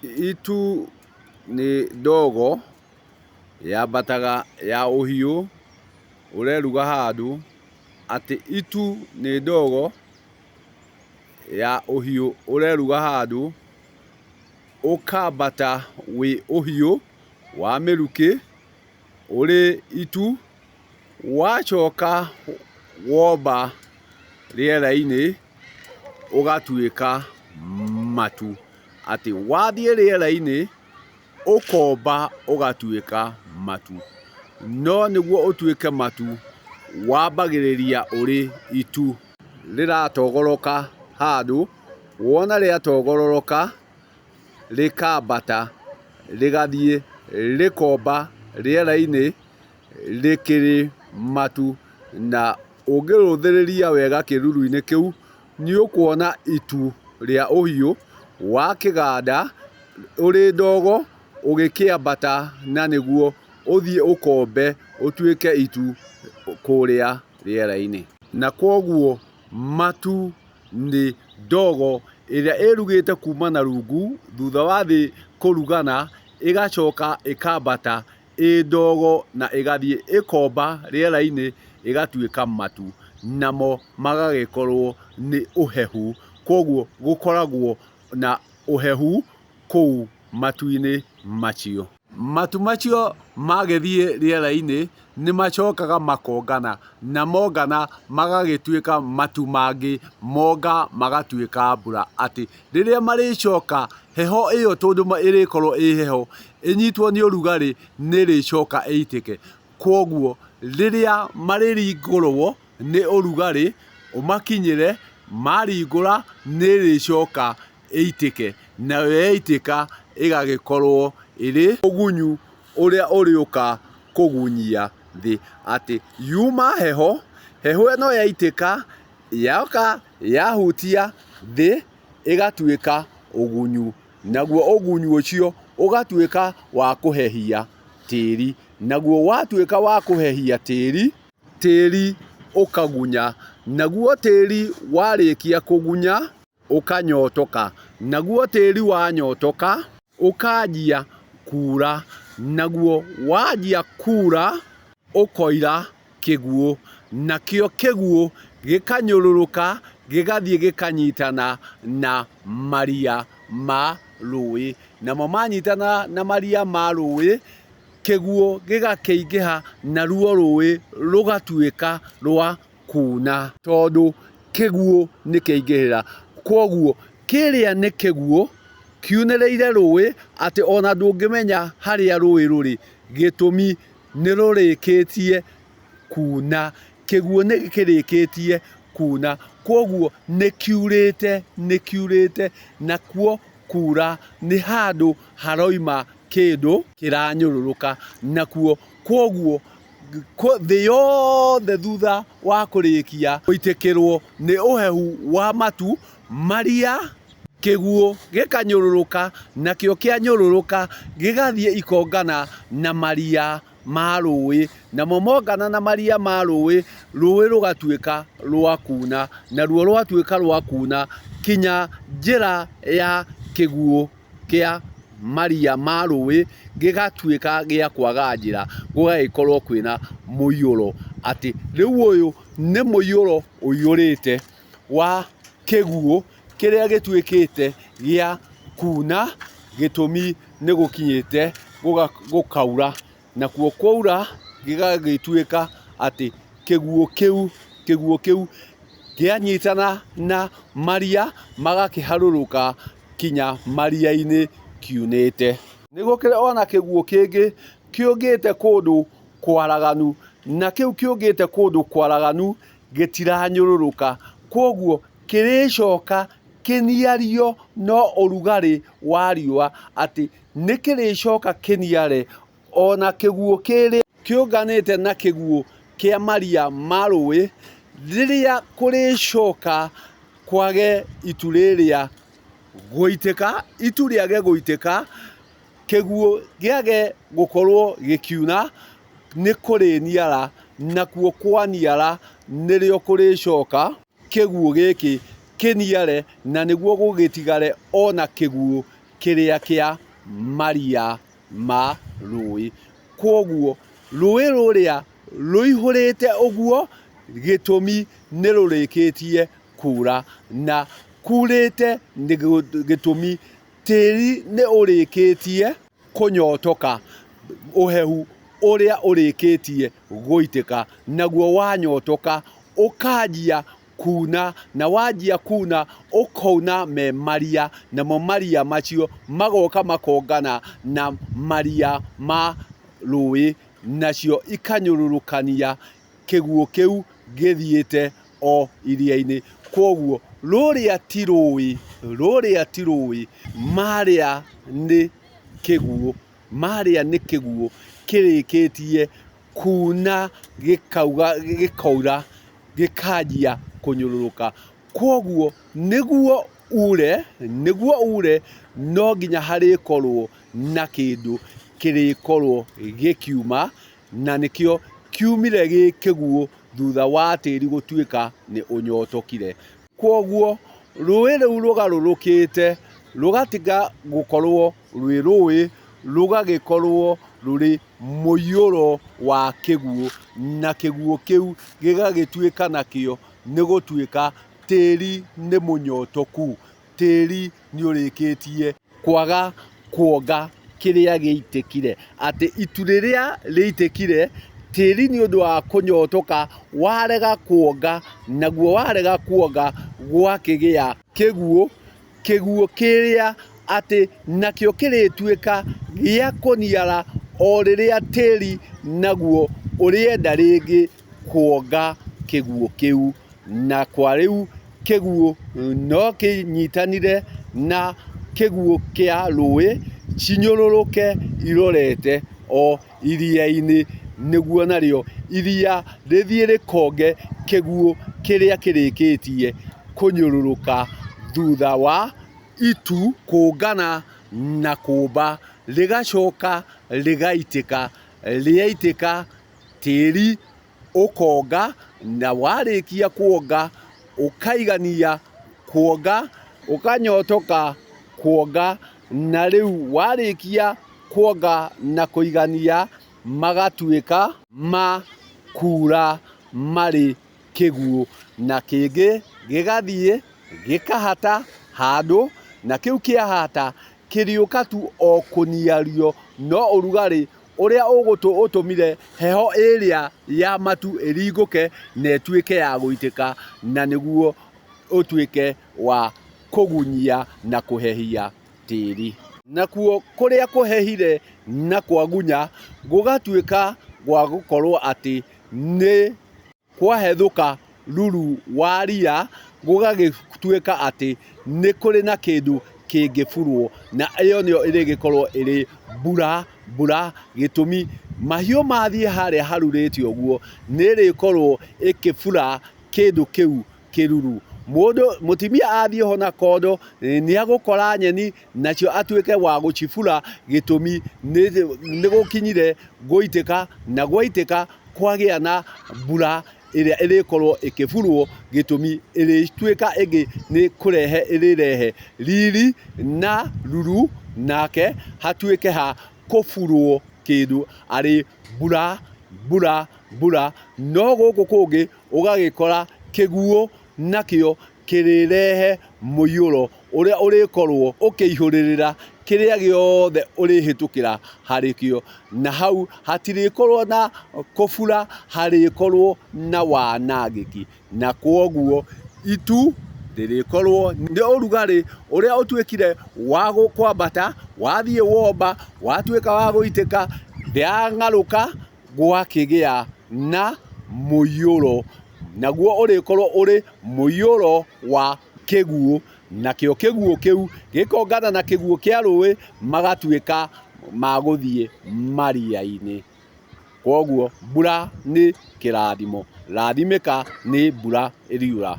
Itu nĩ ndogo yambataga ya ũhiũ ũreruga handũ, atĩ itu nĩ ndogo ya ũhiũ ũreruga handũ, ũkambata wĩ ũhiũ wa mĩrukĩ ũrĩ itu, wacoka womba rĩera-inĩ ũgatuĩka matu. Atĩ wathiĩ rĩera-inĩ ũkomba ũgatuĩka matu. No nĩguo ũtuĩke matu wambagĩrĩria ũrĩ itu rĩratogoroka handũ, wona rĩatogororoka rĩkambata rĩgathiĩ rĩkomba rĩera-inĩ rĩkĩrĩ matu, na ũngĩrũthĩrĩria wega kĩruru-inĩ kĩu nĩ ũkuona itu rĩa ũhiũ wa kĩganda ũrĩ ndogo ũgĩkĩambata na nĩguo ũthiĩ ũkombe ũtuĩke itu kũrĩa rĩera-inĩ. Na kwoguo matu nĩ ndogo ĩrĩa ĩrugĩte kuma na rungu thutha wa thĩ kũrugana ĩgacoka ĩkambata ĩ ndogo na ĩgathiĩ ĩkomba rĩera-inĩ ĩgatuĩka matu, namo magagĩkorwo nĩ ũhehu. Kwoguo gũkoragwo na ũhehu kũu matu-inĩ macio. Matu macio magĩthiĩ rĩera-inĩ nĩ macokaga makongana, na mongana magagĩtuĩka matu mangĩ, monga magatuĩka mbura, atĩ rĩrĩa marĩcoka heho ĩyo tondũ ĩrĩkorwo ĩ heho, ĩnyitwo nĩ ũrugarĩ nĩ ĩrĩcoka ĩitĩke. Kwoguo rĩrĩa marĩringũrwo nĩ ũrugarĩ ũmakinyĩre, maringũra nĩ ĩrĩcoka ĩitĩke, nayo yaitĩka ĩgagĩkorwo ĩrĩ ũgunyu ũrĩa ũrĩũka kũgunyia thĩ. Atĩ yuma heho, heho ĩno yaitĩka, yoka yahutia thĩ ĩgatuĩka ũgunyu, naguo ũgunyu ũcio ũgatuĩka wa kũhehia tĩri, naguo watuĩka wa kũhehia tĩri, tĩri ũkagunya, naguo tĩri warĩkia kũgunya ũkanyotoka, naguo tĩri wanyotoka ũkanjia kura, naguo wanjia kura ũkoira kĩguũ, nakĩo kĩguũ gĩkanyũrũrũka gĩgathiĩ gĩkanyitana na maria ma rũĩ, namo manyitana na maria ma rũĩ, kĩguũ gĩgakĩingĩha naruo rũĩ rũgatuĩka rwa kuna tondũ kĩguũ nĩ kĩaingĩhĩra. Kwoguo kĩrĩa nĩ kĩguũ kiunĩrĩire rũĩ atĩ ona ndũngĩmenya harĩa rũĩ rũrĩ, gĩtũmi nĩ rũrĩkĩtie kuna, kĩguũ nĩ kĩrĩkĩtie kuna, kwoguo nĩ kiurĩte, nĩ kiurĩte, nakuo kura nĩ handũ haroima kĩndũ kĩranyũrũrũka, nakuo kwoguo thĩ yothe thutha wa kũrĩkia gũitĩkĩrwo nĩ ũhehu wa matu maria, kĩguũ gĩkanyũrũrũka, nakĩo kĩanyũrũrũka gĩgathiĩ ikongana na maria ma rũĩ, namo mongana na maria ma rũĩ, rũĩ rũgatuĩka rwa kuna, naruo rwatuĩka rwa kuna kinya njĩra ya kĩguũ kĩa maria ma rũĩ gĩgatuĩka gĩa kwaga njĩra, gũgagĩkorwo kwĩna mũiyũro, atĩ rĩu ũyũ nĩ mũiyũro ũiyũrĩte wa kĩguũ kĩrĩa gĩtuĩkĩte gĩa kuna, gĩtũmi nĩ gũkinyĩte gũkaura, nakuo kwaura gĩgagĩtuĩka atĩ kĩguũ kĩu, kĩguũ kĩu kĩanyitana na maria magakĩharũrũka kinya maria-inĩ kiunĩte. Nĩ gũkĩrĩ ona kĩguũ kĩngĩ kĩũngĩte kũndũ kwaraganu, na kĩu kĩũngĩte kũndũ kwaraganu gĩtiranyũrũrũka, kwoguo kĩrĩcoka kĩniario no ũrugarĩ wa riũa, atĩ nĩ kĩrĩcoka kĩniare o na kĩguũ kĩrĩa kĩũnganĩte na kĩguũ kĩa maria ma rũĩ, rĩrĩa kũrĩcoka kwage itu rĩrĩa gũitĩka, itu rĩage gũitĩka, kĩguũ gĩage gũkorwo gĩkiuna, nĩ kũrĩniara, nakuo kwaniara nĩrĩo kũrĩcoka kĩguũ gĩkĩ kĩniare na nĩguo gũgĩtigare ona kĩguũ kĩrĩa kĩa maria ma rũĩ. Kwoguo rũĩ rũrĩa rũihũrĩte ũguo gĩtũmi nĩ rũrĩkĩtie kura, na kurĩte nĩ gĩtũmi tĩri nĩ ũrĩkĩtie kũnyotoka ũhehu ũrĩa ũrĩkĩtie gũitĩka, naguo wanyotoka ũkanjia kuna, na wanjia kuna ũkauna me maria, namo maria macio magoka makongana na maria ma rũĩ, nacio ikanyũrũrũkania kĩguũ kĩu gĩthiĩte o iria-inĩ. Kwoguo rũrĩa ti rũĩ, rũrĩa ti rũĩ, marĩa nĩ kĩguũ, marĩa nĩ kĩguũ kĩrĩkĩtie kuna gĩkauga gĩkaura gĩkanjia kũnyũrũrũka. Kwoguo nĩguo ure, nĩguo ure no nginya harĩkorwo na kĩndũ kĩrĩkorwo gĩkiuma, na nĩkĩo kiumire gĩ kĩguũ thutha wa tĩri gũtuĩka nĩ ũnyotokire. Kwoguo rũĩ rũu rũgarũrũkĩte rũgatiga gũkorwo rwĩ rũĩ, rũgagĩkorwo rũrĩ mũiyũro wa kĩguũ, na kĩguũ kĩu gĩgagĩtuĩka nakĩo nĩ gũtuĩka tĩri nĩ mũnyotoku, tĩri nĩ ũrĩkĩtie kwaga kuonga kĩrĩa gĩitĩkire, atĩ itu rĩrĩa rĩitĩkire, tĩri nĩ ũndũ wa kũnyotoka warega kuonga, naguo warega kuonga gwakĩgĩa kĩguũ, kĩguũ kĩrĩa atĩ nakĩo kĩrĩtuĩka gĩa kũniara o rĩrĩa tĩri naguo ũrĩenda rĩngĩ kuonga kĩguũ kĩu. Na kwa rĩu kĩguũ no kĩnyitanire na kĩguũ kĩa rũĩ cinyũrũrũke irorete o iria-inĩ, nĩguo narĩo iria rĩthiĩ rĩkonge kĩguũ kĩrĩa kĩrĩkĩtie kũnyũrũrũka thutha wa itu kũngana na kũmba, rĩgacoka rĩgaitĩka, rĩaitĩka tĩri ũkonga, na warĩkia kuonga ũkaigania kuonga, ũkanyotoka kuonga, na rĩu warĩkia kuonga na kũigania magatuĩka ma kura marĩ kĩguũ, na kĩngĩ gĩgathiĩ gĩkahata handũ, na kĩu kĩahata kĩrĩũka tu o kũniario no ũrugarĩ ũrĩa ũtũmire heho ĩrĩa ya matu ĩringũke na ĩtuĩke ya gũitĩka, na nĩguo ũtuĩke wa kũgunyia na kũhehia tĩri. Nakuo kũrĩa kũhehire na kwagunya gũgatuĩka gwa gũkorwo atĩ nĩ kwahethũka ruru wa ria, gũgagĩtuĩka atĩ nĩ kũrĩ na kĩndũ kĩngĩburwo, na ĩyo nĩyo ĩrĩgĩkorwo ĩrĩ mbura, mbura, gĩtũmi mahiũ mathiĩ harĩa harurĩte ũguo, nĩ ĩrĩkorwo ĩkĩbura kĩndũ kĩu kĩruru. Mũndũ, mũtumia athiĩ ho na kondo, nĩ agũkora nyeni, nacio atuĩke wa gũcibura, gĩtũmi nĩ gũkinyire gũitĩka, na gwaitĩka kwagĩa na mbura ĩrĩa ĩrĩkorwo ĩkĩburwo, gĩtũmi ĩrĩtuĩka ĩngĩ nĩ kũrehe ĩrĩrehe riri na ruru, nake hatuĩke ha kũburwo kĩndũ arĩ mbura, mbura, mbura. No gũkũ kũngĩ ũgagĩkora kĩguũ nakĩo kĩrĩrehe mũiyũro ũrĩa ũrĩkorwo ũkĩihũrĩrĩra kĩrĩa gĩothe ũrĩhĩtũkĩra harĩ kĩo. Na hau hatirĩkorwo na kũbura, harĩkorwo na wanangĩki. Na kwoguo itu rĩrĩkorwo nĩ ũrugarĩ ũrĩa ũtuĩkire wa kwambata, wathiĩ womba, watuĩka wa gũitĩka, thĩ yang'arũka, gwakĩgĩa na mũiyũro, naguo ũrĩkorwo ũrĩ mũiyũro wa kĩguũ, nakĩo kĩguũ kĩu gĩkongana na kĩguũ kĩa rũĩ, magatuĩka ma gũthiĩ maria-inĩ. Kwoguo mbura nĩ kĩrathimo, rathimĩka nĩ mbura ĩriura.